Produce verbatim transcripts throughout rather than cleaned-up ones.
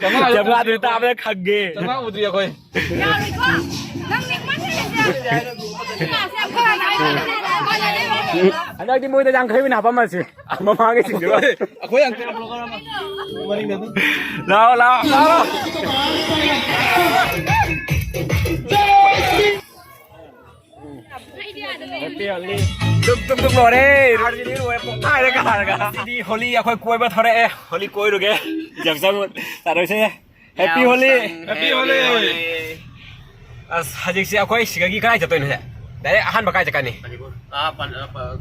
ꯆꯥꯝꯃꯉꯥꯗꯨ ꯇꯥꯕꯗ ꯈꯪꯒꯦ꯫ ꯆꯥꯝꯃꯉꯥ ꯎꯗ꯭ꯔꯤ ꯑꯩꯈꯣꯏ꯫ ꯌꯥꯔꯣꯏꯀꯣ꯫ ꯅꯪ ꯅꯤꯡꯃꯟꯈ꯭ꯔꯦ꯫ ꯍꯟꯗꯛꯇꯤ ꯃꯣꯏꯗ ꯌꯥꯡꯈꯩ ꯑꯣꯏꯅ ꯍꯥꯞꯄꯝꯃꯁꯤ꯫ ꯃꯃꯥꯡꯒꯤꯁꯤꯡꯗꯨꯒ꯫ ꯑꯩꯈꯣꯏ ꯌꯥꯡꯈꯩ꯫ ꯂꯥꯛꯑꯣ, ꯂꯥꯛꯑꯣ, ꯂꯥꯛꯑꯣ꯫ ꯗꯨꯞ, ꯗꯨꯞ, ꯗꯨꯞ ꯂꯣꯏꯔꯦ꯫ ꯂꯣꯏꯔꯦ, ꯄꯣꯛꯈꯥꯏꯔꯦ ꯀꯥꯔꯒ꯫ ꯉꯁꯤꯗꯤ ꯍꯣꯂꯤ ꯑꯩꯈꯣꯏ ꯀꯣꯏꯕ ꯊꯣꯔꯛꯑꯦ꯫ ꯍꯣꯂꯤ ꯀꯣꯏꯔꯨꯒꯦ꯫ ꯌꯥꯝ ꯆꯪꯉꯨ꯫ ꯇꯥꯗꯣꯏꯁꯦ꯫ Happy Holi꯫ Happy Holi꯫ ꯑꯁ, ꯍꯧꯖꯤꯛꯁꯦ ꯑꯩꯈꯣꯏ ꯁꯤꯗꯒꯤ ꯀꯗꯥꯏ ꯆꯠꯇꯣꯏꯅꯣ ꯁꯦ? Direct ꯑꯍꯥꯟꯕ ꯀꯥꯏ ꯆꯠꯀꯅꯤ? ꯑꯥ, ꯄꯟ-, ꯑ, ꯄ-,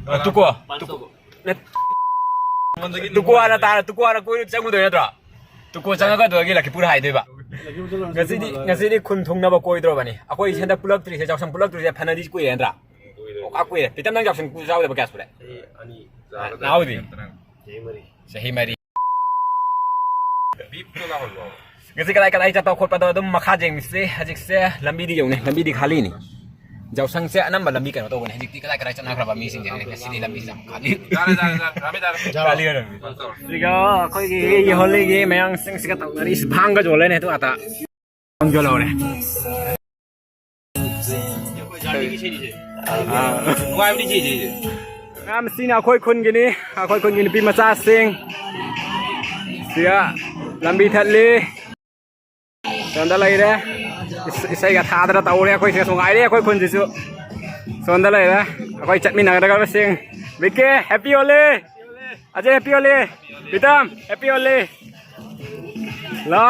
ꯑ, ꯇꯨꯀꯣ? ꯄꯟ ꯇꯨꯀꯣ꯫ ꯇꯨꯀꯣ꯫ ꯅꯠ-, ꯇꯨꯀꯣ ꯍꯥꯟꯅ ꯇꯥꯔ-, ꯇꯨꯀꯣ ꯍꯥꯟꯅ ꯀꯣꯏ ꯆꯪꯉꯨꯗꯣꯏ ꯅꯠꯇ꯭ꯔꯣ? ꯇꯨꯀꯣ ꯆꯪꯉꯒ ꯑꯗꯨꯗꯒꯤ ꯂꯛꯈꯤꯄꯨꯔ ꯍꯥꯏꯗꯣꯏꯕ꯫ ꯉꯁꯤꯗꯤ, ꯉꯁꯤꯗꯤ ꯈꯨꯟ ꯊꯨꯡꯅꯕ ꯀꯣꯏꯗ꯭ꯔꯣꯕꯅꯤ꯫ ꯑꯩꯈꯣꯏ ꯍꯟꯗꯛ ꯄꯨꯜꯂꯛꯇ꯭ꯔꯤꯁꯦ, ꯌꯥꯎꯁꯪ ꯄꯨꯜꯂꯛꯇ꯭ꯔꯤꯁꯦ ꯐꯅꯗꯤ ꯀꯨꯏꯔꯦ ꯅꯠꯇ꯭ꯔꯥ? ꯀꯨꯏꯔꯦ꯫ ꯑꯣ, ꯀꯨꯏꯔꯦ꯫ ꯄꯤꯇꯝ, ꯅꯪ ꯌꯥꯎꯁꯪ ꯌꯥꯎꯗꯕ ꯀꯌꯥ ꯁꯨꯔꯦ? ꯆꯍꯤ ꯑꯅꯤ꯫ ꯅꯥꯎꯗꯤ? ꯆꯍꯤ ꯃꯔꯤ꯫ ꯆꯍꯤ ꯃꯔꯤ꯫ ꯕꯤꯞꯇꯣ ꯂꯥꯎꯍꯜꯂꯣ꯫ ꯉꯁꯤ ꯀꯗꯥꯏ ꯀꯗꯥꯏ ꯆꯠꯄ ꯈꯣꯠꯄꯗꯣ ꯑꯗꯨꯝ ꯃꯈꯥ ꯌꯦꯡꯁꯤ꯫ ꯍꯧꯖꯤꯛꯁꯦ ꯂꯝꯕꯤꯗꯤ ꯌꯧꯅꯤ, ꯂꯝꯕꯤꯗꯤ ꯈꯥꯂꯤꯅꯤ꯫ ꯌꯥꯎꯁꯪꯁꯦ ꯑꯅꯝꯕ ꯂꯝꯕꯤ ꯀꯩꯅꯣ ꯇꯧꯕꯅꯦ꯫ ꯍꯧꯖꯤꯛꯇꯤ ꯀꯗꯥꯏ ꯀꯗꯥꯏ ꯆꯠꯅꯈ꯭ꯔꯕ ꯃꯤꯁꯤꯡꯁꯦ ꯉꯁꯤꯗꯤ ꯂꯝꯕꯤꯁꯦ ꯌꯥꯝ ꯈꯥꯂꯤ꯫ ꯌꯥꯔꯦ, ꯌꯥꯔꯦ, ꯌꯥꯔꯦ꯫ ꯔꯥꯃꯦ, ꯌꯥꯔꯦ꯫ ꯈꯥꯂꯤ ꯑꯣꯏꯔꯝꯃꯤ꯫ ꯁꯤꯒ ꯑꯩꯈꯣꯏꯒꯤ ꯍꯣꯂꯤꯒꯤ ꯃꯌꯥꯡꯁꯤꯡꯁꯤꯒ ꯇꯧꯅꯔꯤꯁꯤ ꯚꯥꯡꯒ ꯌꯣꯜꯂꯦꯅꯦ ꯑꯗꯨ ꯑꯇꯥ꯫ ꯌꯣꯜꯍꯧꯔꯦ꯫ ꯅꯨꯡꯉꯥꯏꯕꯅꯤ ꯁꯤꯁꯦ꯫ ꯑꯥ꯫ ꯃꯌꯥꯝ ꯁꯤꯅ ꯑꯩꯈꯣꯏ ꯈꯨꯟꯒꯤꯅꯤ, ꯑꯩꯈꯣꯏ ꯈꯨꯟꯒꯤ ꯅꯨꯄꯤ ꯃꯆꯥꯁꯤꯡ꯫ ꯁꯤꯒ ꯂꯝꯕꯤ ꯊꯠꯂꯤ꯫ ꯁꯣꯝꯗ ꯂꯩꯔꯦ꯫ ꯏꯁ-, ꯏꯁꯩꯒ ꯊꯥꯗꯅ ꯇꯧꯔꯦ ꯑꯩꯈꯣꯏ ꯁꯤꯒ꯫ ꯅꯨꯡꯉꯥꯏꯔꯦ ꯑꯩꯈꯣꯏ ꯈꯨꯟꯁꯤꯁꯨ꯫ ꯁꯣꯝꯗ ꯂꯩꯔꯦ ꯑꯩꯈꯣꯏ ꯆꯠꯃꯤꯟꯅꯒꯗꯕꯁꯤꯡ꯫ ꯕꯤꯀꯦ, Happy Holi꯫ ꯑꯖꯦ, Happy Holi꯫ Pritam, Happy Holi꯫ ꯂꯥ꯫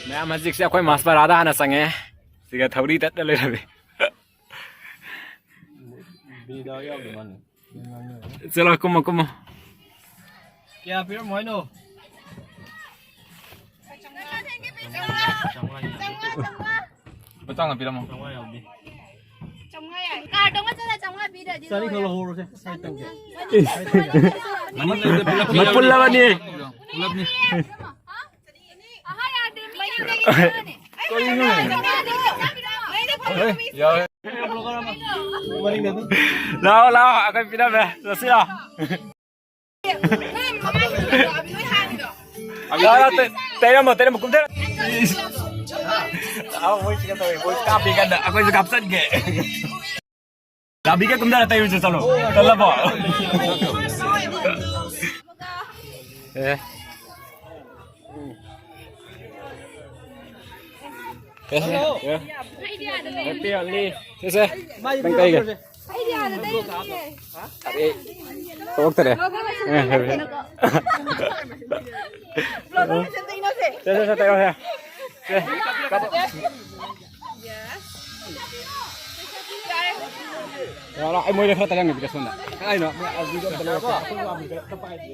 ꯃꯌꯥꯝ ꯍꯧꯖꯤꯛꯁꯦ ꯑꯩꯈꯣꯏ ꯃꯥꯁꯄꯔꯥꯗ ꯍꯥꯟꯅ ꯆꯪꯉꯦ꯫ ꯁꯤꯒ ꯊꯧꯔꯤ ꯇꯠꯇ ꯂꯩꯔꯝꯃꯤ꯫ ꯆꯠꯂꯣ, ꯀꯨꯝꯃꯣ, ꯀꯨꯝꯃꯣ꯫ ꯀꯌꯥ ꯄꯤꯔꯝꯃꯣ ꯍꯥꯏꯅꯣ? ꯂꯨꯄꯥ ꯆꯥꯝꯃꯉꯥ ꯄꯤꯔꯝꯃꯣ꯫ ꯆꯥꯝꯃꯉꯥ ꯌꯥꯏ꯫ ꯀꯥꯔꯗꯣ ꯑꯃ ꯆꯠꯂ ꯆꯥꯝꯃꯉꯥ ꯄꯤꯗ꯭ꯔꯗꯤ ꯆꯥꯔꯤ ꯈꯔ ꯂꯧꯍꯧꯔꯣꯁꯦ꯫ ꯃꯄꯨꯜ ꯑꯃꯅꯤ꯫ ꯄꯨꯂꯞꯅꯤ꯫ ꯑꯍꯥ, ꯌꯥꯗꯦ, ꯃꯤ ꯌꯥꯝ ꯂꯩ꯫ ꯀꯔꯤꯅꯣ? ꯌꯥꯔꯦ꯫ ꯂꯥꯛꯑꯣ, ꯂꯥꯛꯑꯣ, ꯑꯩꯈꯣꯏ ꯄꯤꯔꯝꯃꯦ꯫ ꯆꯠꯁꯤ ꯂꯥꯛꯑꯣ꯫ ꯂꯥꯛꯑꯣ, ꯂꯥꯛꯑꯣ, ꯇꯩ-, ꯇꯩꯔꯝꯃꯣ, ꯇꯩꯔꯝꯃꯣ, ꯀꯨꯝꯊꯔꯣ꯫ ꯑꯥ, ꯃꯣꯏ ꯁꯤꯒ ꯇꯧꯋꯦ, ꯃꯣꯏ ꯀꯥꯞꯄꯤ ꯀꯟꯅ, ꯑꯩꯈꯣꯏꯁꯨ ꯀꯥꯞꯆꯠꯒꯦ꯫ ꯂꯥꯕꯤꯒ ꯀꯨꯝꯗꯔ ꯇꯩꯔꯨꯁꯦ ꯆꯠꯂꯣ꯫ ꯇꯜꯂꯕꯣ? ꯑꯦ꯫ ꯑꯦ, ꯑꯦ꯫ Happy only꯫ ꯁꯦ, ꯁꯦ꯫ ꯅꯪ ꯇꯩꯒꯦ꯫ ꯑꯦ, ꯊꯣꯛꯇꯔꯦ꯫ ꯑꯦ, ꯍꯦ, ꯍꯦ꯫ ꯁꯦ, ꯁꯦ, ꯁꯦ, ꯇꯩꯔꯣ, ꯁꯦ꯫ ꯁꯦ, ꯀꯥꯞꯄꯣ꯫ ꯌꯥꯔꯣ, ꯑꯩ ꯃꯣꯏꯗ ꯈꯔ ꯇꯥꯏꯌꯥꯡꯅꯕꯤꯒꯦ ꯁꯣꯝꯗ꯫ ꯀꯥꯏꯅꯣ? ꯃꯣꯏ ꯑꯗꯨꯗ ꯑꯝꯇ ꯂꯧꯔꯛꯀꯦ꯫ ꯑꯩꯈꯣꯏ ꯋꯥ ꯑꯝꯇ ꯄꯥꯏꯗꯦ꯫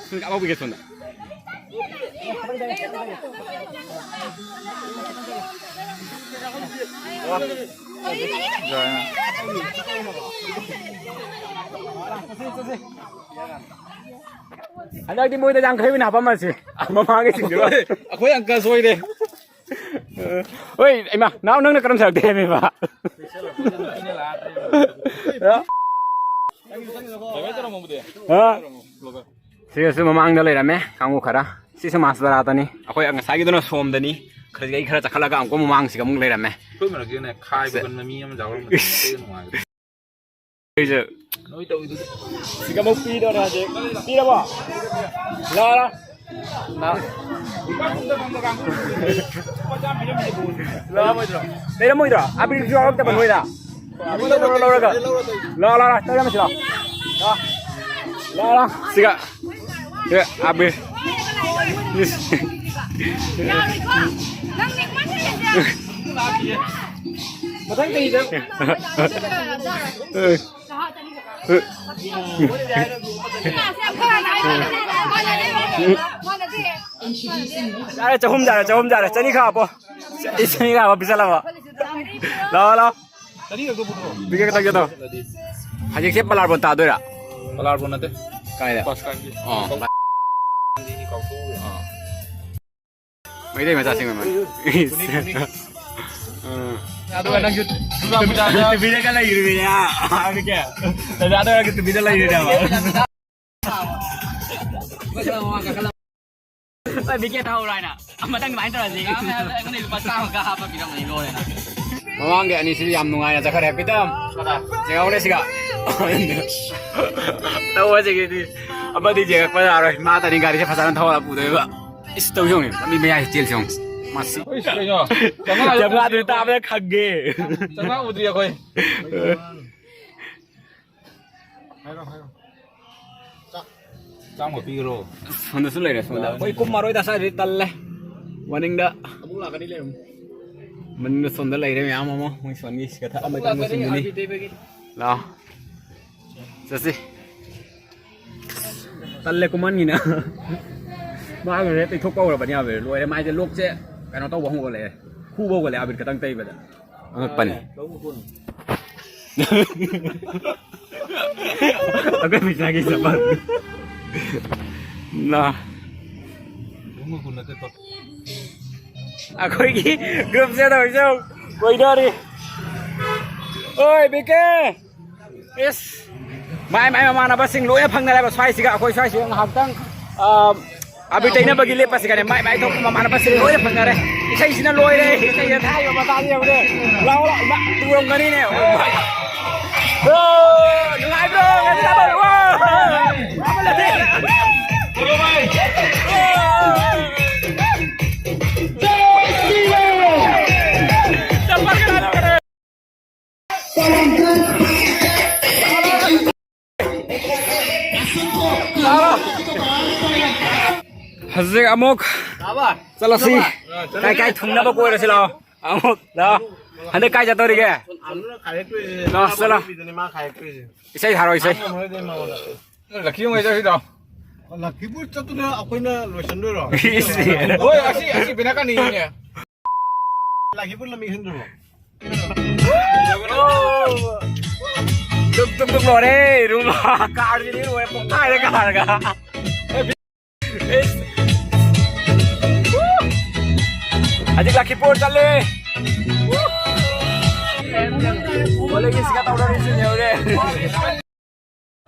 ꯁꯨꯝ ꯀꯥꯞꯍꯧꯕꯤꯒꯦ ꯁꯣꯝꯗ꯫ ꯍꯟꯗꯛꯇꯤ ꯃꯣꯏꯗ ꯌꯥꯡꯈꯩ ꯑꯣꯏꯅ ꯍꯥꯞꯄꯝꯃꯁꯤ꯫ ꯃꯃꯥꯡꯒꯤꯁꯤꯡꯗꯨꯒ꯫ ꯑꯩꯈꯣꯏ ꯑꯪꯀ ꯁꯣꯏꯔꯦ꯫ ꯍꯣꯏ, ꯏꯃꯥ, ꯅꯅꯥꯎ ꯅꯪꯅ ꯀꯔꯝ ꯁꯥꯔꯛꯇꯦ ꯍꯥꯏꯕ? ꯍꯥ? ꯁꯤꯒꯁꯨ ꯃꯃꯥꯡꯗ ꯂꯩꯔꯝꯃꯦ ꯀꯥꯡꯕꯨ ꯈꯔ꯫ ꯁꯤꯁꯨ ꯃꯥꯁ ꯕꯔꯥꯇꯅꯤ꯫ ꯑꯩꯈꯣꯏ ꯉꯁꯥꯏꯒꯤꯗꯨꯅ ꯁꯣꯝꯗꯅꯤ꯫ ꯈꯔ, ꯑꯩ ꯈꯔ ꯆꯠꯈꯠꯂꯒ ꯑꯃꯨꯛꯀ ꯃꯃꯥꯡꯁꯤꯒ ꯑꯃꯨꯛ ꯂꯩꯔꯝꯃꯦ꯫ ꯑꯩꯈꯣꯏ ꯃꯔꯛꯁꯤꯗꯅꯦ ꯈꯥꯏꯕ ꯁꯦ꯫ ꯀꯟꯕ ꯃꯤ ꯑꯃ ꯌꯥꯎꯔꯝꯕꯅꯤ꯫ ꯏꯁ꯫ ꯑꯩꯅ ꯅꯨꯡꯉꯥꯏꯕ꯫ ꯑꯩꯁꯦ ꯅꯣꯏ ꯇꯧꯔꯤꯗꯨꯗꯤ꯫ ꯁꯤꯒ ꯑꯃꯨꯛ ꯄꯤꯗꯧꯔꯦ ꯍꯧꯖꯤꯛ꯫ ꯄꯤꯔꯕꯣ? ꯂꯥꯛꯑꯣ, ꯂꯥꯛꯑꯣ꯫ ꯂꯥꯛꯑꯣ꯫ ꯂꯥꯛꯑꯝꯃꯣꯏꯗ꯭ꯔꯣ? ꯂꯩꯔꯝꯃꯣꯏꯗ꯭ꯔꯣ? ꯑꯕꯤꯔꯁꯨ ꯌꯥꯎꯔꯛꯇꯕ ꯅꯣꯏꯗ? ꯑꯕꯤꯔ ꯂꯧꯔ, ꯂꯧꯔꯒ꯫ ꯂꯥꯛꯑꯣ, ꯂꯥꯛꯑꯣ, ꯂꯥꯛꯑꯣ꯫ ꯇꯧꯔꯝꯃꯁꯤ ꯂꯥꯛꯑꯣ꯫ ꯂꯥꯛꯑꯣ꯫ ꯂꯥꯛꯑꯣ, ꯂꯥꯛꯑꯣ꯫ ꯁꯤꯒ꯫ ꯁꯤꯒ ꯑꯕꯤꯔ꯫ ꯏꯁ꯫ ꯃꯊꯪ ꯆꯍꯤꯗ꯫ ꯌꯥꯔꯦ, ꯆꯍꯨꯝ ꯌꯥꯔꯦ, ꯆꯍꯨꯝ ꯌꯥꯔꯦ, ꯆꯅꯤ ꯈꯥꯛ ꯍꯥꯞꯄꯣ꯫ ꯆꯅꯤ ꯈꯥꯛ ꯍꯥꯞꯄꯣ, ꯄꯤꯁꯜꯂꯕꯣ? ꯂꯥꯛꯑꯣ, ꯂꯥꯛꯑꯣ꯫ ꯄꯤꯒꯦ, ꯇꯧꯒꯦ, ꯇꯧ꯫ ꯍꯧꯖꯤꯛꯁꯦ ꯄꯂꯥꯔꯕꯣꯟ ꯇꯥꯗꯣꯏꯔꯥ? ꯄꯂꯥꯔꯕꯣꯟ ꯅꯠꯇꯦ꯫ ꯀꯥꯏꯗ? ꯄꯥꯁꯀꯥꯟꯒꯤ꯫ ꯑꯣ꯫ ꯀꯥꯎꯊꯣꯛꯎꯔꯦ꯫ ꯑꯣ꯫ ꯃꯩꯇꯩ ꯃꯆꯥꯁꯤꯡ ꯑꯣꯏꯔꯝꯃꯅꯤ꯫ ꯑꯥ꯫ ꯑꯗꯨꯒ ꯅꯪꯁꯨ ꯗꯨꯔꯒꯥ ꯄꯨꯖꯥꯗ ꯇꯨꯃꯤꯟꯅꯒ ꯂꯩꯔꯤꯕꯅꯦ꯫ ꯑꯗꯨꯒ ꯇꯨꯃꯤꯟꯅ ꯂꯩꯔꯤꯅꯦꯕ꯫ ꯍꯣꯏ, ꯕꯤꯀꯦ ꯊꯥꯍꯧꯔꯣ ꯍꯥꯏꯅ꯫ ꯃꯊꯪ ꯑꯗꯨꯃꯥꯏꯅ ꯇꯧꯔꯁꯤ꯫ ꯑꯩꯉꯣꯟꯗ ꯂꯨꯄꯥ ꯆꯥꯝꯃꯒ ꯍꯥꯞꯄ ꯄꯤꯔꯝꯕꯅꯤ, ꯂꯣꯏꯔꯦꯅ꯫ ꯃꯃꯥꯡꯒꯤ ꯑꯅꯤꯁꯤꯗꯤ ꯌꯥꯝ ꯅꯨꯡꯉꯥꯏꯅ ꯆꯠꯈ꯭ꯔꯦ꯫ ꯄꯤꯇꯝ, ꯆꯦꯡꯍꯧꯅꯦ ꯁꯤꯒ꯫ ꯇꯧꯕꯁꯤꯒꯤꯗꯤ ꯑꯃꯗꯤ ꯌꯦꯡꯉꯛꯄ ꯌꯥꯔꯣꯏ꯫ ꯃꯥ ꯇꯅꯤ ꯒꯥꯔꯤꯁꯦ ꯐꯖꯅ ꯊꯧꯔ ꯄꯨꯗꯣꯏꯕ꯫ ꯏꯁ, ꯇꯧ ꯌꯦꯡꯉꯨꯅꯦ꯫ ꯂꯝꯕꯤ ꯃꯌꯥꯏꯁꯦ ꯆꯦꯜꯂꯤꯁꯦ ꯌꯦꯡꯉꯨ꯫ ꯃꯁꯤ꯫ ꯏꯁ, ꯀꯩꯅꯣ? ꯆꯥꯝꯃꯉꯥ ꯆꯥꯝꯃꯉꯥꯗꯨꯗꯤ ꯇꯥꯕꯗ ꯈꯪꯒꯦ꯫ ꯆꯥꯝꯃꯉꯥ ꯎꯗ꯭ꯔꯤ ꯑꯩꯈꯣꯏ꯫ ꯍꯥꯏꯔꯣ, ꯍꯥꯏꯔꯣ꯫ ꯆꯥꯝꯃ ꯄꯤꯈ꯭ꯔꯣ꯫ ꯁꯣꯝꯗꯁꯨ ꯂꯩꯔꯦ, ꯁꯣꯝꯗ꯫ ꯑꯩꯈꯣꯏ ꯀꯨꯝꯃꯔꯣꯏꯗ, ꯁ꯭ꯋꯥꯏꯗꯗꯤ ꯇꯜꯂꯦ꯫ ꯃꯅꯤꯡꯗ꯫ ꯑꯃꯨꯛ ꯂꯥꯛꯀꯅꯤ, ꯂꯩꯔꯝꯃꯨ꯫ ꯃꯅꯤꯡꯗ ꯁꯣꯝꯗ ꯂꯩꯔꯦ ꯃꯌꯥꯝ ꯑꯃ꯫ ꯃꯣꯏ ꯁꯣꯝꯒꯤ ꯁꯤꯒ ꯊꯛꯑꯝꯕ ꯆꯪꯉꯨ ꯁꯤꯡꯗꯨꯅꯤ꯫ ꯂꯥꯛꯑꯣ꯫ ꯆꯠꯁꯤ꯫ ꯇꯜꯂꯦ ꯀꯨꯝꯍꯟꯒꯤꯅ꯫ ꯃꯥꯒ ꯔꯦꯠ ꯇꯩꯊꯣꯛꯄ ꯍꯧꯔꯕꯅꯦ ꯌꯥꯕ꯫ ꯂꯣꯏꯔꯦ, ꯃꯥꯏꯁꯦ ꯂꯣꯛꯁꯦ ꯀꯩꯅꯣ ꯇꯧꯕ ꯍꯧꯒꯠꯂꯛꯑꯦ꯫ ꯈꯨꯕ ꯍꯧꯒꯠꯂꯛꯑꯦ ꯑꯕꯤꯔ ꯈꯛꯇꯪ ꯇꯩꯕꯗ꯫ ꯑꯉꯛꯄꯅꯤ꯫ ꯑꯩꯈꯣꯏ ꯄꯩꯁꯥꯒꯤ ꯆꯃꯥꯟ꯫ ꯅ꯫ ꯑꯩꯈꯣꯏꯒꯤ ꯒ꯭ꯔꯨꯞꯁꯦ ꯇꯧꯔꯤꯁꯦ ꯌꯦꯡꯉꯨ꯫ ꯀꯣꯏꯅꯔꯤ꯫ ꯑꯣꯏ, ꯕꯤꯀꯦ꯫ ꯏꯁ! ꯃꯥꯏ ꯃꯥꯏ ꯃꯃꯥꯟꯅꯕꯁꯤꯡ ꯂꯣꯏꯅ ꯐꯪꯅꯔꯦꯕ ꯁ꯭ꯋꯥꯏꯁꯤꯒ꯫ ꯑꯩꯈꯣꯏ ꯁ꯭ꯋꯥꯏꯁꯤꯒ ꯉꯥꯏꯍꯥꯛꯇꯪ, ꯑ, ꯑꯕꯤꯔ ꯇꯩꯅꯕꯒꯤ ꯂꯦꯞꯄꯁꯤꯒꯅꯦ꯫ ꯃꯥꯏ ꯃꯥꯏ ꯊꯣꯛꯄ ꯃꯃꯥꯟꯅꯕꯁꯤꯡ ꯂꯣꯏꯅ ꯐꯪꯅꯔꯦ꯫ ꯏꯁꯩꯁꯤꯅ ꯂꯣꯏꯔꯦ꯫ ꯏꯁꯩꯗ ꯊꯥꯔꯤꯕ ꯃꯇꯥꯡꯁꯤ ꯌꯦꯡꯉꯨꯅꯦ꯫ ꯂꯥꯎ, ꯂꯥꯎ, ꯏꯃꯥ, ꯇꯨꯔꯝꯒꯅꯤꯅꯦ꯫ ꯕ꯭ꯔꯣ, ꯅꯨꯡꯉꯥꯏꯕ꯭ꯔꯣ? ꯉꯁꯤ ꯊꯕꯛ? ꯋꯥ! ꯑꯃ ꯂꯩꯇꯦ꯫ ꯍꯧꯖꯤꯛ ꯑꯃꯨꯛ ꯆꯠꯂꯁꯤ꯫ ꯀꯥꯏ ꯀꯥꯏ ꯊꯨꯡꯅꯕ ꯀꯣꯏꯔꯁꯤ ꯂꯥꯛꯑꯣ꯫ ꯑꯃꯨꯛ ꯂꯥꯛꯑꯣ꯫ ꯍꯟꯗꯛ ꯀꯥꯏ ꯆꯠꯇꯧꯔꯤꯒꯦ? ꯂꯥꯛꯑꯣ, ꯆꯠꯂꯣ꯫ ꯏꯁꯩ ꯊꯥꯔꯣ, ꯏꯁꯩ꯫ ꯂꯛꯀꯤ ꯍꯣꯏ ꯆꯠꯁꯤꯗꯣ꯫ ꯂꯛꯈꯤꯄꯨꯔ ꯆꯠꯇꯨꯅ ꯑꯩꯈꯣꯏꯅ ꯂꯣꯏꯁꯟꯗꯣꯏꯔꯣ? ꯍꯣꯏ, ꯑꯁꯤ, ꯑꯁꯤ ꯄꯤꯔꯛꯀꯅꯤꯅꯦ꯫ ꯂꯛꯈꯤꯄꯨꯔ ꯂꯝꯕꯤ ꯈꯪꯗ꯭ꯔꯕꯣ? ꯗꯨꯞ ꯗꯨꯞ ꯗꯨꯞ ꯂꯣꯏꯔꯦ, ꯔꯨꯝ ꯀꯥꯔꯁꯤꯗꯤ ꯂꯣꯏꯔꯦ, ꯄꯣꯛꯈꯥꯏꯔꯦ ꯀꯥꯔꯒ꯫ ꯏꯁ꯫ ꯍꯧꯖꯤꯛ ꯂꯈꯤꯄꯨꯔ ꯆꯠꯂꯦ꯫ ꯀꯣꯂꯦꯖꯀꯤ ꯁꯤꯒ ꯇꯧꯗꯧꯔꯤꯁꯤ ꯌꯧꯔꯦ꯫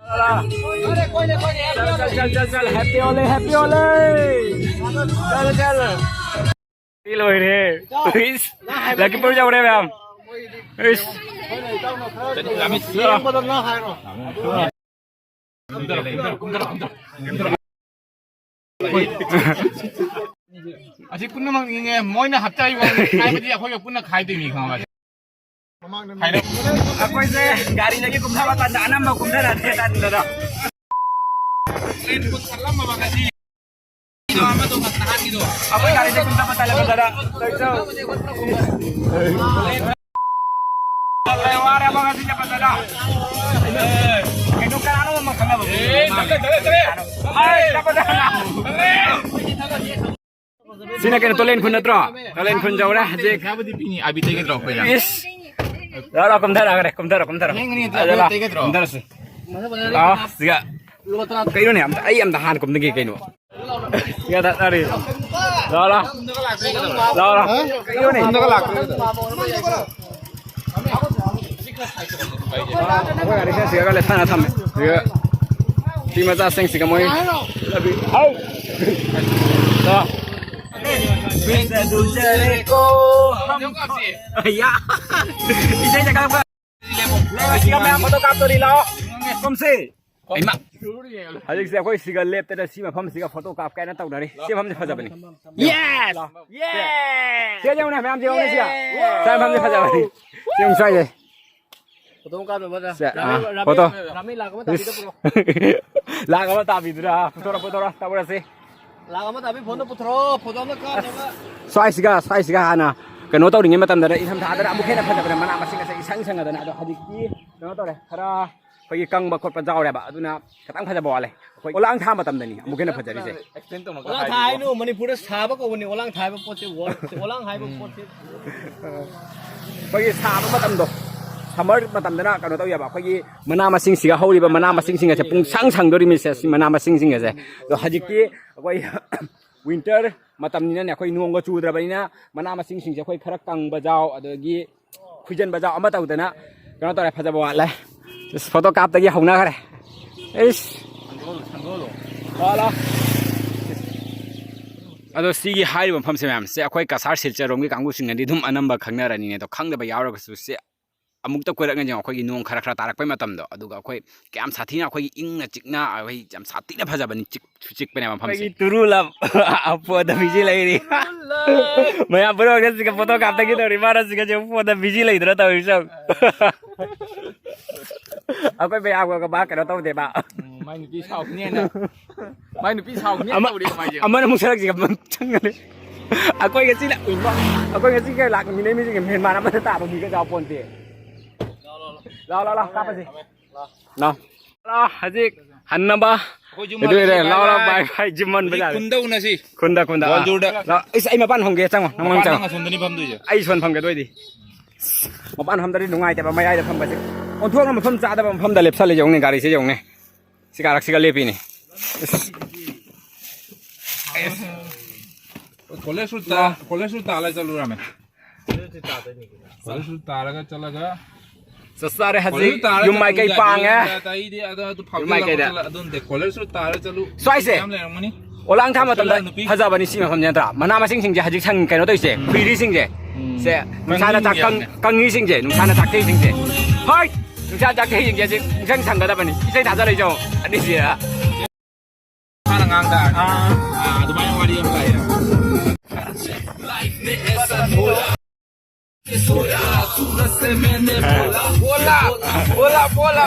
ꯆꯠ, ꯆꯠ, ꯆꯠ, ꯆꯠ, ꯆꯠ꯫ Happy Holi, happy Holi. ꯆꯠ, ꯆꯠ꯫ ꯁꯤ ꯂꯣꯏꯔꯦ꯫ ꯏꯁ, ꯂꯈꯤꯄꯨꯔ ꯌꯧꯔꯦ ꯃꯌꯥꯝ꯫ ꯏꯁ꯫ ꯑꯁꯤ ꯄꯨꯝꯅꯃꯛꯅꯤꯅꯦ, ꯃꯣꯏꯅ ꯍꯞꯇꯥ ꯍꯥꯏꯕꯗꯤ ꯑꯩꯈꯣꯏꯒ ꯄꯨꯟꯅ ꯈꯥꯏꯗꯣꯏꯅꯤ, ꯈꯪꯉꯕ? ꯑꯩꯈꯣꯏꯁꯦ ꯒꯥꯔꯤꯗꯒꯤ ꯀꯨꯝꯊꯕ ꯇꯟꯗ ꯑꯅꯝꯕ ꯀꯨꯝꯊꯔꯛꯑꯦ ꯇꯟꯗꯅ꯫ ꯑꯩꯈꯣꯏ ꯒꯥꯔꯤꯗꯒꯤ ꯀꯨꯝꯊꯕ ꯇꯜꯂꯦ ꯇꯟꯗꯅ꯫ ꯋꯥꯔꯦ ꯑꯃ ꯉꯁꯤ ꯆꯠꯄꯗꯅ꯫ ꯀꯩꯅꯣ ꯀꯅꯥꯅꯣ ꯑꯃ ꯈꯪꯅꯕ? ꯍꯥꯏ, ꯆꯠꯄꯗꯅ꯫ ꯁꯤꯅ ꯀꯩꯅꯣ, ꯇꯣꯂꯦꯟ ꯈꯨꯟ ꯅꯠꯇ꯭ꯔꯣ? ꯇꯣꯂꯦꯟ ꯈꯨꯟ ꯌꯧꯔꯦ ꯍꯧꯖꯤꯛ꯫ ꯄꯩꯁꯥꯕꯨꯗꯤ ꯄꯤꯅꯤ, ꯑꯥꯕꯤ ꯇꯩꯒꯗ꯭ꯔꯣ ꯑꯩꯈꯣꯏꯅ? ꯏꯁ꯫ ꯂꯥꯛꯑꯣ, ꯂꯥꯛꯑꯣ, ꯀꯨꯝꯊꯔꯛꯑꯒꯦ, ꯀꯨꯝꯊꯔꯣ, ꯀꯨꯝꯊꯔꯣ꯫ ꯌꯦꯡꯒꯅꯤ, ꯑꯗ ꯂꯥꯛꯑꯣ, ꯇꯩꯒꯗ꯭ꯔꯣ? ꯀꯨꯝꯊꯔꯁꯤ꯫ ꯂꯥꯛꯑꯣ, ꯁꯤꯒ꯫ ꯀꯩꯅꯣꯅꯦ, ꯑꯝꯇ, ꯑꯩ ꯑꯝꯇ ꯍꯥꯟꯅ ꯀꯨꯝꯗꯒꯦ ꯀꯩꯅꯣ꯫ ꯁꯤꯒ ꯊꯛꯅꯔꯤ꯫ ꯂꯥꯛꯑꯣ, ꯂꯥꯛꯑꯣ꯫ ꯂꯥꯛꯑꯣ, ꯂꯥꯛꯑꯣ꯫ ꯀꯩꯅꯣꯅꯦ꯫ ꯈꯨꯟꯗꯒ ꯂꯥꯛꯇ꯭ꯔꯦ꯫ ꯑꯩꯈꯣꯏ ꯒꯥꯔꯤ ꯈꯔ ꯁꯤꯔꯒ ꯂꯦꯞꯊꯅ ꯊꯝꯃꯦ꯫ ꯁꯤꯒ ꯅꯨꯄꯤ ꯃꯆꯥꯁꯤꯡꯁꯤꯒ ꯃꯣꯏ ꯍꯥꯎ! ꯂꯥ꯫ ꯌꯥ! ꯏꯁꯩ ꯁꯛꯀꯗꯕ꯫ ꯁꯤꯒ ꯃꯌꯥꯝ ꯐꯣꯇꯣ ꯀꯥꯞꯇꯣꯔꯤ, ꯂꯥꯛꯑꯣ꯫ ꯀꯨꯝꯁꯤ꯫ ꯍꯩꯃꯥ! ꯍꯧꯖꯤꯛꯁꯦ ꯑꯩꯈꯣꯏ ꯁꯤꯒ ꯂꯦꯞꯇꯅ ꯁꯤ ꯃꯐꯝꯁꯤꯒ ꯐꯣꯇꯣ ꯀꯥꯞ ꯀꯥꯏꯅ ꯇꯧꯅꯔꯤ꯫ ꯁꯤ ꯃꯐꯝꯁꯦ ꯐꯖꯕꯅꯤ꯫ Yes! ꯁꯤ ꯌꯦꯡꯉꯨꯅꯦ, ꯃꯌꯥꯝ ꯌꯦꯡꯉꯨꯅꯦ ꯁꯤꯒ꯫ ꯁꯤ ꯃꯐꯝꯁꯦ ꯐꯖꯕꯅꯤ꯫ ꯁꯤ ꯌꯦꯡꯉꯨ ꯁ꯭ꯋꯥꯏꯁꯦ꯫ ꯐꯣꯇꯣ ꯑꯃ ꯀꯥꯞꯅꯕ ꯁꯦ, ꯑꯥ, ꯔꯥꯃꯦ, ꯐꯣꯇꯣ꯫ ꯔꯥꯃꯦ ꯂꯥꯛ ꯑꯃ ꯇꯥꯕꯤꯗ ꯄꯨꯔꯛꯑꯣ꯫ ꯂꯥꯛ ꯑꯃ ꯇꯥꯕꯤꯗꯨꯔꯥ? ꯄꯨꯊꯣꯔꯛꯑꯣ, ꯄꯨꯊꯣꯔꯛꯑꯣ, ꯇꯧꯔꯁꯤ꯫ ꯂꯥꯛ ꯑꯃ ꯇꯥꯕꯤ ꯐꯣꯟꯗꯣ ꯄꯨꯊꯣꯔꯛꯑꯣ, ꯐꯣꯇꯣ ꯑꯃ ꯀꯥꯞꯅꯕ꯫ ꯁ꯭ꯋꯥꯏꯁꯤꯒ, ꯁ꯭ꯋꯥꯏꯁꯤꯒ ꯍꯥꯟꯅ ꯀꯩꯅꯣ ꯇꯧꯔꯤꯉꯩ ꯃꯇꯝꯗꯅ, ꯏꯪꯊꯝꯊꯥꯗꯅ ꯑꯃꯨꯛ ꯍꯦꯟꯅ ꯐꯖꯕꯅꯦ, ꯃꯅꯥ ꯃꯁꯤꯡ ꯑꯁꯦ ꯏꯁꯪ ꯁꯪꯉꯗꯅ꯫ ꯑꯗꯣ ꯍꯧꯖꯤꯛꯇꯤ ꯀꯩꯅꯣ ꯇꯧꯔꯦ, ꯈꯔ ꯑꯩꯈꯣꯏꯒꯤ ꯀꯪꯕ ꯈꯣꯠꯄ ꯌꯥꯎꯔꯦꯕ, ꯑꯗꯨꯅ ꯈꯤꯇꯪ ꯐꯖꯕ ꯋꯥꯠꯂꯦ꯫ ꯑꯩꯈꯣꯏ ꯑꯣꯂꯥꯡ ꯊꯥ ꯃꯇꯝꯗꯅꯤ ꯑꯃꯨꯛ ꯍꯦꯟꯅ ꯐꯖꯔꯤꯁꯦ꯫ ꯑꯣꯂꯥꯡ ꯊꯥ ꯍꯥꯏꯅꯨ, ꯃꯅꯤꯄꯨꯔꯗ ꯁꯥꯕ ꯀꯧꯕꯅꯤ ꯑꯣꯂꯥꯡ ꯊꯥ ꯍꯥꯏꯕ ꯄꯣꯠꯁꯦ, word ꯁꯦ, ꯑꯣꯂꯥꯡ ꯍꯥꯏꯕ ꯄꯣꯠꯁꯦ꯫ ꯑꯩꯈꯣꯏꯒꯤ ꯁꯥꯕ ꯃꯇꯝꯗꯣ, summer ꯃꯇꯝꯗꯅ ꯀꯩꯅꯣ ꯇꯧꯋꯦꯕ, ꯑꯩꯈꯣꯏꯒꯤ ꯃꯅꯥ ꯃꯁꯤꯡꯁꯤꯒ, ꯍꯧꯔꯤꯕ ꯃꯅꯥ ꯃꯁꯤꯡꯁꯤꯡ ꯑꯁꯦ ꯄꯨꯡꯁꯪ ꯁꯪꯗꯣꯔꯤꯃꯤꯁꯦ, ꯁꯤ ꯃꯅꯥ ꯃꯁꯤꯡꯁꯤꯡ ꯑꯁꯦ꯫ ꯑꯗꯣ ꯍꯧꯖꯤꯛꯇꯤ ꯑꯩꯈꯣꯏ ꯋꯤꯟꯇꯔ ꯃꯇꯝꯅꯤꯅꯅꯦ, ꯑꯩꯈꯣꯏ ꯅꯣꯡꯒ ꯆꯨꯗ꯭ꯔꯕꯅꯤꯅ ꯃꯅꯥ ꯃꯁꯤꯡꯁꯤꯡꯁꯦ ꯑꯩꯈꯣꯏ ꯈꯔ ꯀꯪꯕ ꯖꯥꯎ, ꯑꯗꯒꯤ ꯈꯨꯏꯖꯟꯕ ꯖꯥꯎ ꯑꯃ ꯇꯧꯗꯅ ꯀꯩꯅꯣ ꯇꯧꯔꯦ, ꯐꯖꯕ ꯋꯥꯠꯂꯦ꯫ ꯏꯁ, ꯐꯣꯇꯣ ꯀꯥꯞꯇꯒꯤ ꯍꯧꯅꯈ꯭ꯔꯦ꯫ ꯏꯁ꯫ ꯂꯥꯛꯑꯣ, ꯂꯥꯛꯑꯣ꯫ ꯑꯗꯣ ꯁꯤꯒꯤ ꯍꯥꯏꯔꯤꯕ ꯃꯐꯝꯁꯦ ꯃꯌꯥꯝꯁꯦ ꯑꯩꯈꯣꯏ ꯀꯁꯥꯔ ꯁꯤꯜꯆꯔ ꯔꯣꯝꯒꯤ ꯀꯥꯡꯕꯨꯁꯤꯡꯅꯗꯤ ꯑꯗꯨꯝ ꯑꯅꯝꯕ ꯈꯪꯅꯔꯅꯤꯅꯦ꯫ ꯑꯗꯣ ꯈꯪꯗꯕ ꯌꯥꯎꯔꯒꯁꯨ ꯁꯦ ꯑꯃꯨꯛꯇ ꯀꯣꯏꯔꯛꯅ ꯌꯦꯡꯉꯣ, ꯑꯩꯈꯣꯏꯒꯤ ꯅꯣꯡ ꯈꯔ ꯈꯔ ꯇꯥꯔꯛꯄꯩ ꯃꯇꯝꯗꯣ, ꯑꯗꯨꯒ ꯑꯩꯈꯣꯏ ꯀꯌꯥꯝ ꯁꯥꯊꯤꯅ ꯑꯩꯈꯣꯏꯒꯤ ꯏꯪꯅ ꯆꯤꯛꯅ ꯑꯩꯈꯣꯏ ꯌꯥꯝ ꯁꯥꯊꯤꯅ ꯐꯖꯕꯅꯤ, ꯆꯤꯛꯁꯨ ꯆꯤꯛꯄꯅꯦ ꯃꯐꯝꯁꯦ꯫ ꯑꯩꯈꯣꯏꯒꯤ ꯇꯨꯔꯨ ꯂꯞ ꯑꯄꯣꯗ ꯕꯤꯖꯤ ꯂꯩꯔꯤ꯫ ꯃꯌꯥꯝ ꯄꯨꯝꯅꯃꯛꯅ ꯁꯤꯒ ꯐꯣꯇꯣ ꯀꯥꯞꯇꯒꯦ ꯇꯧꯔꯤ, ꯃꯥꯅ ꯁꯤꯒ ꯐꯣꯟꯗ ꯕꯤꯖꯤ ꯂꯩꯗꯅ ꯇꯧꯔꯤ ꯁꯣ꯫ ꯑꯩꯈꯣꯏ ꯃꯌꯥꯝꯒ ꯃꯥ ꯀꯩꯅꯣ ꯇꯧꯗꯦꯕ꯫ ꯎꯝ, ꯃꯥꯏ ꯅꯨꯄꯤ ꯁꯥꯎꯅꯤꯅ꯫ ꯃꯥꯏ ꯅꯨꯄꯤ ꯁꯥꯎꯅꯤ ꯑꯃ-, ꯇꯧꯔꯤ ꯃꯥꯏꯁꯦ꯫ ꯑꯃꯅ ꯑꯃꯨꯛ ꯁꯔꯛꯁꯤꯒ ꯆꯪꯒꯅꯤ꯫ ꯑꯩꯈꯣꯏ ꯉꯁꯤꯅ, ꯑꯩꯈꯣꯏ ꯉꯁꯤ ꯀꯩ ꯂꯥꯛꯃꯤꯟꯅꯩ ꯃꯤꯁꯤꯡꯁꯦ ꯃꯦꯟꯃꯥꯟ ꯑꯃꯠꯇ ꯇꯥꯕ ꯃꯤꯒ ꯌꯥꯎꯄꯣꯟꯇꯦ꯫ ꯂꯥꯎ, ꯂꯥꯎ, ꯂꯥꯎ, ꯀꯥꯞꯄꯁꯤ꯫ ꯂꯥꯎ꯫ ꯂꯥꯎ, ꯍꯧꯖꯤꯛ ꯍꯟꯅꯕ꯫ ꯑꯩꯈꯣꯏ ꯌꯨꯝ ꯑꯗꯨ ꯍꯜꯂꯁꯤ, ꯂꯩꯔꯦ꯫ ꯂꯥꯎ, ꯂꯥꯎ, ꯕꯥꯏ ꯕꯥꯏ꯫ ꯕꯥꯏ, ꯌꯨꯝ ꯍꯟꯕ ꯍꯧꯖꯤꯛ ꯌꯥꯔꯦ꯫ ꯈꯨꯟꯗꯧꯅꯁꯤ꯫ ꯈꯨꯟꯗ, ꯈꯨꯟꯗ, ꯑꯥ꯫ ꯒ꯭ꯋꯥꯜꯖꯨꯔꯗ꯫ ꯂꯥꯎ, ꯏꯁ, ꯑꯩ ꯃꯄꯥꯟ ꯐꯝꯒꯦ, ꯆꯪꯉꯣ, ꯅꯪ ꯃꯄꯥꯟ ꯃꯅꯨꯡ ꯆꯪꯉꯣ꯫ ꯅꯪ ꯑꯁꯣꯝꯗꯅꯤ ꯐꯝꯗꯣꯏꯁꯦ꯫ ꯑꯩ ꯁꯣꯟ ꯐꯝꯒꯦ ꯑꯗꯨ ꯑꯣꯏꯗꯤ꯫ ꯃꯄꯥꯟ ꯐꯝꯗ꯭ꯔꯗꯤ ꯅꯨꯡꯉꯥꯏꯇꯦꯕ, ꯃꯌꯥꯏꯗ ꯐꯝꯕꯁꯦ꯫ ꯑꯣꯟꯊꯣꯛꯅ ꯃꯐꯝ ꯆꯥꯗꯕ ꯃꯐꯝꯗ ꯂꯦꯞꯁꯜꯂꯦ ꯌꯦꯡꯉꯨꯅꯦ, ꯒꯥꯔꯤꯁꯦ ꯌꯦꯡꯉꯨꯅꯦ꯫ ꯁꯤ ꯀꯥꯔꯛꯁꯤꯒ ꯂꯦꯞꯄꯤꯅꯦ꯫ ꯀꯣꯂꯦꯖ ꯔꯨꯠꯇ, ꯀꯣꯂꯦꯖ ꯔꯨꯠ ꯇꯥꯜꯂ ꯆꯠꯂꯨꯔꯃꯦ꯫ ꯀꯣꯂꯦꯖ ꯔꯨꯠ ꯇꯥꯔꯒ ꯆꯠꯂꯒ ꯆꯞ ꯆꯥꯔꯦ, ꯀꯣꯂꯦꯖ ꯍꯧꯖꯤꯛ ꯔꯨꯠ ꯇꯥꯔꯒ ꯌꯨꯝ ꯃꯥꯏꯀꯩ ꯆꯠꯂꯨ, ꯄꯥꯡꯉꯦ꯫ ꯑꯗ ꯑꯩꯗꯤ ꯑꯗ, ꯑꯗꯨ ꯌꯨꯝ ꯃꯥꯏꯀꯩꯗ꯫ ꯐꯥꯎꯖꯤꯜꯂꯒ ꯆꯠꯂ-, ꯑꯗꯨ ꯅꯠꯇꯦ, ꯀꯣꯂꯦꯖ ꯔꯨꯠ ꯇꯥꯔꯒ ꯆꯠꯂꯨ꯫ ꯁ꯭ꯋꯥꯏꯁꯦ꯫ ꯌꯥꯝ ꯂꯩꯔꯝꯒꯅꯤ꯫ ꯑꯣꯂꯥꯡ ꯊꯥ ꯃꯇꯝꯗ ꯍꯣꯁꯇꯦꯜꯗ ꯅꯨꯄꯤ ꯐꯖꯕꯅꯤ ꯁꯤ ꯃꯐꯝꯁꯦ ꯅꯠꯇ꯭ꯔꯥ? ꯃꯅꯥ ꯃꯁꯤꯡꯁꯤꯡꯁꯦ ꯍꯧꯖꯤꯛ ꯁꯪ-, ꯀꯩꯅꯣ ꯇꯧꯔꯤꯁꯦ, ꯎꯝ꯫ ꯈꯨꯏꯔꯤꯁꯤꯡꯁꯦ꯫ ꯎꯝ꯫ ꯁꯦ, ꯅꯨꯡꯁꯥꯅ ꯀꯪꯉꯤ ꯆꯥꯛ-, ꯌꯥꯝꯅ꯫ ꯀꯪ-, ꯀꯪꯉꯤꯁꯤꯡꯁꯦ, ꯅꯨꯡꯁꯥꯅ ꯆꯥꯛꯊꯩꯁꯤꯡꯁꯦ꯫ ꯍꯣꯏ! ꯅꯨꯡꯁꯥ ꯆꯥꯛꯊꯩꯁꯤꯡꯁꯦ ꯍꯧꯖꯤꯛ ꯄꯨꯡꯁꯪ ꯁꯪꯒꯗꯕꯅꯤ꯫ ꯏꯁꯩ ꯊꯥꯖꯜꯂꯛꯏꯁꯦ ꯌꯦꯡꯉꯣ꯫ ꯑꯅꯤꯁꯤꯗ꯫ ꯃꯥꯅ ꯉꯥꯡ ꯇꯥꯔꯗꯤ꯫ ꯑꯥ꯫ ꯑꯥ, ꯑꯗꯨꯃꯥꯏꯅ ꯋꯥꯔꯤ ꯑꯃ ꯂꯩꯌꯦ꯫ ꯕꯣꯂꯥ, ꯕꯣꯂꯥ, ꯕꯣꯂꯥ꯫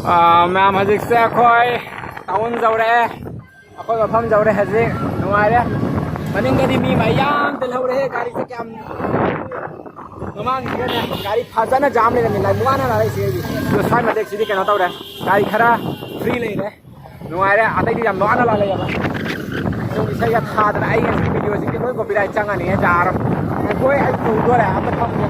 ꯑꯥ, ꯃꯌꯥꯝ, ꯍꯧꯖꯤꯛꯁꯦ ꯑꯩꯈꯣꯏ ꯇꯥꯎꯟ ꯌꯧꯔꯛꯑꯦ꯫ ꯑꯩꯈꯣꯏ ꯃꯐꯝ ꯌꯧꯔꯦ ꯍꯧꯖꯤꯛ, ꯅꯨꯡꯉꯥꯏꯔꯦ꯫ ꯃꯅꯤꯡꯗꯗꯤ ꯃꯤ ꯃꯌꯥꯝ ꯇꯤꯜꯍꯧꯔꯦ, ꯒꯥꯔꯤꯁꯦ ꯀꯌꯥꯝ, ꯃꯃꯥꯡꯁꯤꯗꯅꯦ ꯒꯥꯔꯤ ꯐꯖꯅ ꯖꯥꯝ ꯂꯩꯔꯝꯃꯦ, ꯂꯥꯏ ꯋꯥꯅ ꯂꯥꯛꯂꯛꯏꯁꯦ ꯑꯩꯗꯤ꯫ ꯑꯗꯣ ꯁ꯭ꯋꯥꯏ ꯃꯇꯦꯛꯁꯤꯗꯤ ꯀꯩꯅꯣ ꯇꯧꯔꯦ, ꯒꯥꯔꯤ ꯈꯔ ꯐ꯭ꯔꯤ ꯂꯩꯔꯦ, ꯅꯨꯡꯉꯥꯏꯔꯦ꯫ ꯑꯇꯩꯗꯤ ꯌꯥꯝ ꯋꯥꯅ ꯂꯥꯛꯂꯛꯑꯦꯕ꯫ ꯑꯗꯨꯝ ꯏꯁꯩꯒ ꯊꯥꯗꯅ ꯑꯩ ꯉꯁꯤ ꯚꯤꯗꯤꯑꯣꯁꯤꯡꯁꯦ ꯂꯣꯏ ꯀꯣꯄꯤꯔꯥꯏꯠ ꯆꯪꯉꯅꯤ, ꯌꯥꯔꯣꯏ꯫ ꯑꯩꯈꯣꯏ ꯑꯩ ꯇꯧꯗꯣꯔꯦ, ꯑꯝꯇ ꯐꯝꯒꯦ꯫